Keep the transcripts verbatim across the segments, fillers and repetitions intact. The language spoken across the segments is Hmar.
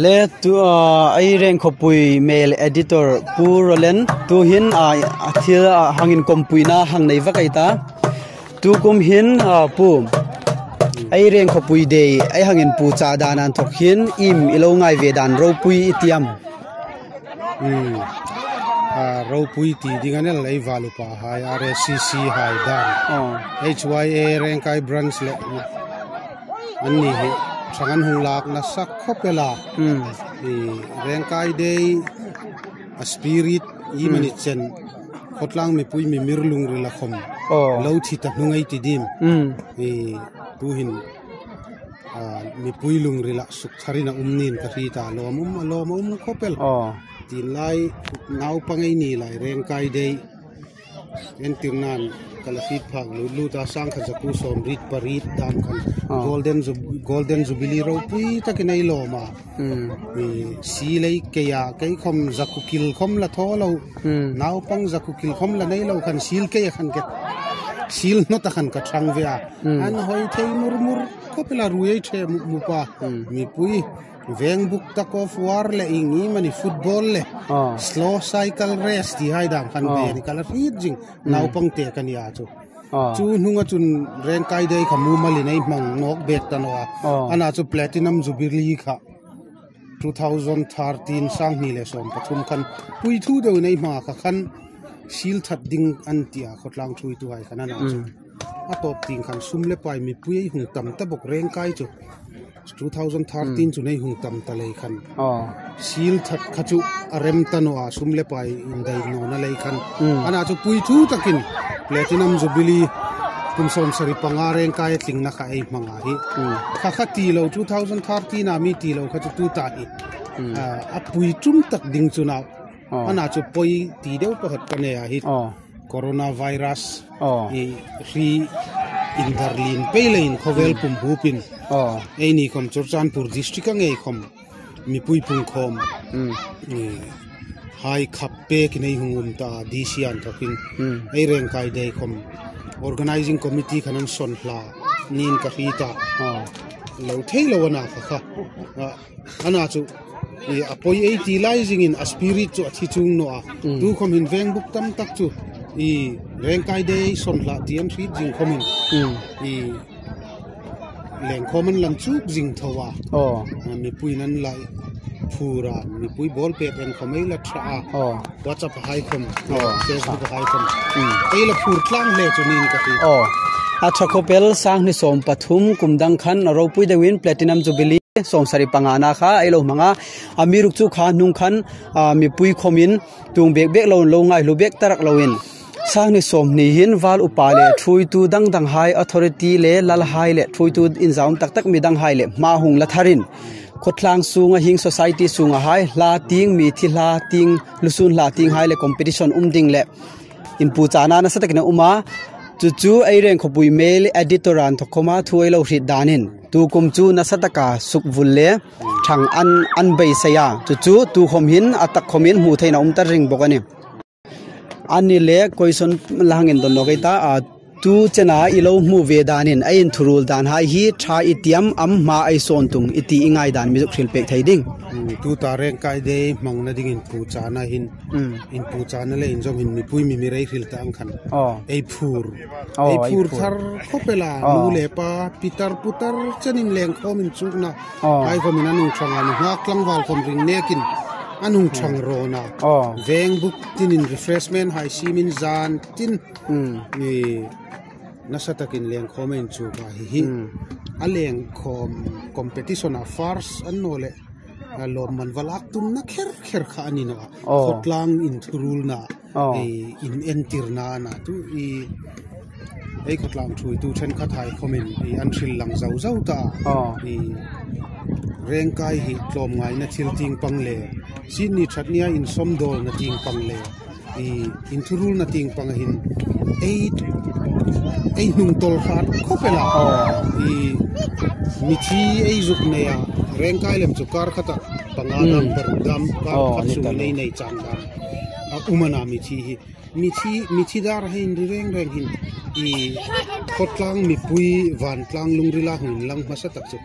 Le tu, ah, ei Rengkhawpui Mail editor Pu Roland, tu hin, ah, a thil, ah, hang inkhawmpuina hang nei vak ei ta. Tu kum hin, ah, Pu, ei Rengkhawpui Day ei hang inpucha dan a inthok hin iem i lo ngai ve dan ropui i ti am? Hmm. Ah, ropui ti ding a ni el, ei val upa hai, R A C C hai dan. Oh. H Y A Rengkai branch le anni hi ṭhang an hung lak nasa khawp el a. Hmm. I Rengkai Day a spirit i Hmm. mani chen khawtlang mipui mi mir lungrila khawm Oh. lo thi ta hnung ei ti dim. Hmm. I tu hin, ah, mipui lungrila suk tharin a um niin ka hriet a, lawm um, a lawm a um khawp el. Oh. Tin lai naupang ei ni lai Rengkai Day entirnan ka la hriet phak lut lut a, sangkhat zakuo sawmriet pariet dam khan Oh. Golden Jub-, Golden Jubilee ropui takin ei lawm a. Hmm. I sil ei kei a, kei khawm zakuo kil khawm la thaw lo. Hmm. Naupang zakuo kil khawm la nei lo khan sil kei a khan ke. Sil hnawt a khan ka ṭhang ve a. Hmm. An hoi thei mur mur khawp el a, ruoi ei ṭhe mup mup a. Hmm. Mipui vengbuk tug of war le ieng iem a ni, football le Oh. slow cycle race ti hai dam khan Oh. ve ni ka la hriet zing. Hmm. Naupang te ka ni a chu. Oh. Chu hnunga chun Rengkai Day kha mumal in ei hmang nawk bek ta naw a. Oh. Ana chu Platinum Jubilee kha two thousand thirteen, sanghni le sawm pathum khan pui thu deuin ei hmang a, kha khan sil that ding an ti a, khawtlang ṭhuoitu hai khan ana chu. Mm. A tawp tieng khan sum le pai mipui ei hung tam ta bawk Rengkai chu. Two thousand thirteen Mm. chu ei hung tam ta lei khan. Oh. Sil that kha chu a rem ta naw a, sum le pai indai nawna lei khan. Mm. Ana chu pui thu takin Platinum Jubilee kum sawmsari panga Rengkai a tlingna kha ei hmang a hi. Mm. Kha kha ti lo, two thousand thirteen a mi ti lo kha chu tuta hi. Mm. Ah, a pui tum tak ding chu a na. Oh. Ana chu poi ti deu pakhat ka nei a hi. Oh. Coronavirus Oh. i hri indar lien pei leiin khawvel Mm. pum hupin. Oh. Eini khawm Churachandpur district a ngei khawm mipui pungkhawm Mm. i hai khap pekin ei hung um ta, D C a inthawkin. Mm. Ei Rengkai Day khawm organizing committee khan an sawn hlak niin ka hriet a. Oh. Lo thei lo a na kha kha. Ah, Ana chu, i, a poi ei ti lai zingin a spirit chu a thi chuong naw a. Mm. Tu khawm hin vengbuk tam tak chu, i, Rengkai Day sawn hlak ti an hriet zing khawmin. Mm. I, lengkhawm an la inchuk zing tho a. Oh. A, mipuiin an la phur a, mipui ball pet reng khawm ei la ṭha a. Oh. WhatsApp hai khawm, Oh. Facebook hai khawm. Mm. Ei la phur tlang hle chu niin ka ti. Oh. A ṭha khawp el, sanghni sawm pathum kum dang khan a ropui deuin Platinum Jubilee sawmsari pangana kha ei lo hmang a. Amiruokchu kha hnung khan, a, mipui khawmin tuong bek bek loin, lo ngaihlu bek ta rak loin, sanghni sawmhni hin val upa le ṭhuoitu dang dang hai, authority le lal hai le ṭhuoitu inzaum tak tak mi dang hai le hma hung la tharin, khawtlang sunga hieng society sunga hai hla tieng, mithi hla tieng, lusun hla tieng hai le competition um ding le inpuchana nasa takin a um a. Chu chu ei Rengkhawpui Mail editor a inthok khawma thu ei lo hriet danin, tu kum chu nasa taka sukvul le ṭhang an, an beisei a. Chu chu tu khawm hin a tak khawmin hmu theiin a um ta ring bawk a nih. Ani le question la hang indon nawk ei ta, a, tu chena i lo hmu ve danin, ei inthuruol dan hai hi ṭha i ti am, am hma ei sawn tung i ti i ngai dan mi zuk hril pek thei ding. Mm, tuta Rengkai Day hmangna ding inpuchana hin, Mm. inpuchana le inzawm hin mipui mi mi rei hril ta ang khan. Oh. Ei phur. Oh, Ei ei phur phur. thar khawp el a, Oh. nu le pa, pitar putar chenin lengkhawm inchukna. Oh. Hai khawmin an hung ṭhang a, nunghak tlangval khawm ring nekin an hung ṭhang rawn a. Oh. Vengbuk tinin refreshment hai siemin zan tin. Mm. I nasa takin lengkhawm a inchuk a hi hi. Mm. A lengkhawm competition a first an naw le, a lawmman va lak tumna kher kher kha a ni naw a. Oh. Khawtlang inthuruolna, Oh. i, inentirna a na tu i, ei khawtlang ṭhuoitu ṭhenkhat hai khawmin i an hril lang zau zau ta. Oh. I Rengkai hi tlawmngaina thil tieng pang le, Sitni ṭhatnia insawmdawlna tieng pang le, i inthuruolna tieng pang hin ei, ei hnungtawl hrat khawp el a. Oh. I mithi ei zuk nei a, Rengkai lem chu kar khata panga Mm. dam, paruk dam, kar Oh, khat ni sung ta lo. nei nei chang dam. A um a na mithi hi. Mithi, mithi dar hei inri reng reng hin, i khawtlang mipui vantlang lungrila hung inlang hmasa tak chu.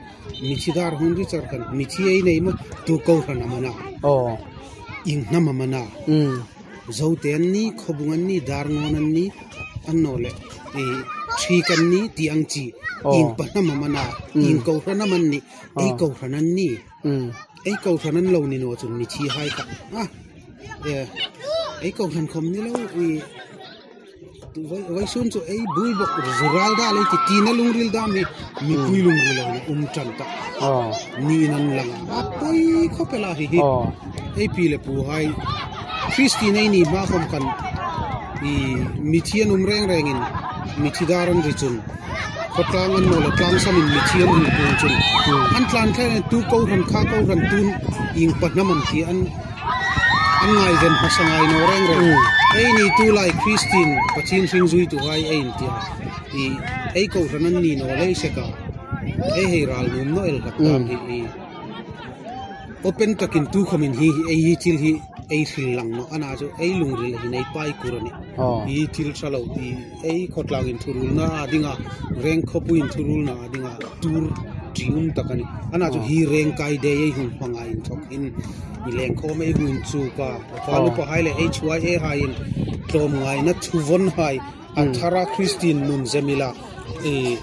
Mithi dar hung inri char khan, mithi ei nei maw, tu kohran am a na. Oh. Ieng hnam am a na. Mm. Zote an ni, Khawbung an ni, Darngawn an ni, annawleh, i Thik an ni, ti ang chi. Oh. Ieng pa hnam am a na, mm, ieng kohran am an ni, ei, oh, kohran an ni. Mm. Ei kohran an lo ni naw chun mithi hai kha. Ah, eh, ei kohran khom ni lo, i, vai, vawisun chu ei buoi bawk, zu ral dal ei ti, tina lungril dam hi, mipui, mm, lungril a um ṭan ta. Oh. Ni in an lang. A poi khawp el a hi hi. Oh. Ei pi le pu hai, Kristien ei ni hma khom khan, i, mithi an um reng rengin, mithi dar an ri chun, khawtlang annawleh tlang samin mithi an hung puong chun, hmm, an tlan thei tu kohran kha kohran tun ieng pa hnam am ti an, an ngaiven hmasa ngai naw reng reng. Hmm. Eini tulai Kristien Pathien hringzuituhai ei inti a. I, ei kohran an ni naw lei sek a. Ei hei ral nuom naw el hlak, hmm, dam hi, i, open takin tu khomin hi, ei hi thil hi, ei hril lang naw. A na chu ei lungril hin ei pai kur a nih. Oh. Hi thil ṭha lo ti, ei khawtlang inthuruolna a dinga, Rengkhawpui inthuruolna a dinga, tur ṭium tak a nih. A na chu, oh, hi Rengkai Day ei hung hmanga inthawk hin, i lengkhawm ei hung inchuk a. Oh. Fanu pahai le H Y A haiin tlawmngaina thuvon hai, a, hmm, thara Kristien nun zemila, i,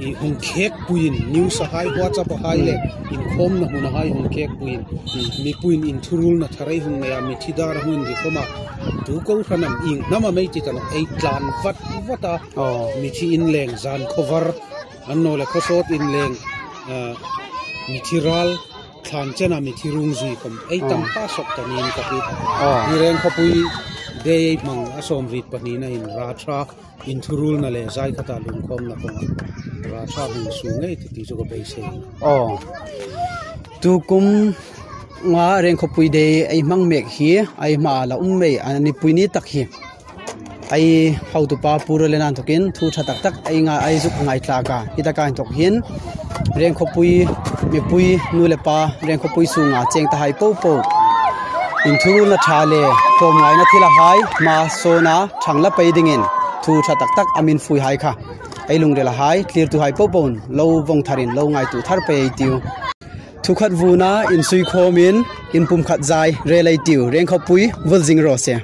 i hung khekpuiin, news-a hai, WhatsApp-a hai le, hmm, inkhawmna hmuna hai hung khekpuiin, hmm, mipuiin inthuruolna thar ei hung nei a, mithi dar hung inri khom a, tu kohran am, ieng hnam am ei ti ta naw, ei tlan vat vat a, oh, mithi inleng, zan khawvar, annawleh khawsawt inleng, ah, mithi ral, thlan chena mithi rung zui khom, ei, oh, tam ta sawt ta niin ka hriet. Oh. Hi Rengkhawpui Day ei hmang a sawmriet pahnina hin ra ṭha, inthuruolna le zai khata lungkhawmna kawng ra ṭha hung suo ngei ti ti chu ka beisei. Oh. Tukum nga Rengkhawpui Day ei hmang mek hi, ei hma la um mei, a nipui ni tak hi. Ei hotupa Pu Ralen an thokin thu ṭha tak tak ei nga, ei zuk ngaithlak a. Hi taka inthawk hin Rengkhawpui mipui nu le pa, Rengkhawpui sunga cheng ta hai po po, inthuruolna ṭha le tlawmngaina thila hai hma sawna ṭhang la pei dingin thu ṭha tak tak a min fui hai kha, ei lungrila hai, thlirtuhai po po'n lo vawng tharin lo ngaituo thar pei ei tiu. Thu khat vuna insui khawmin inpumkhat zai rel ei tiu. Rengkhawpui vul zing raw se.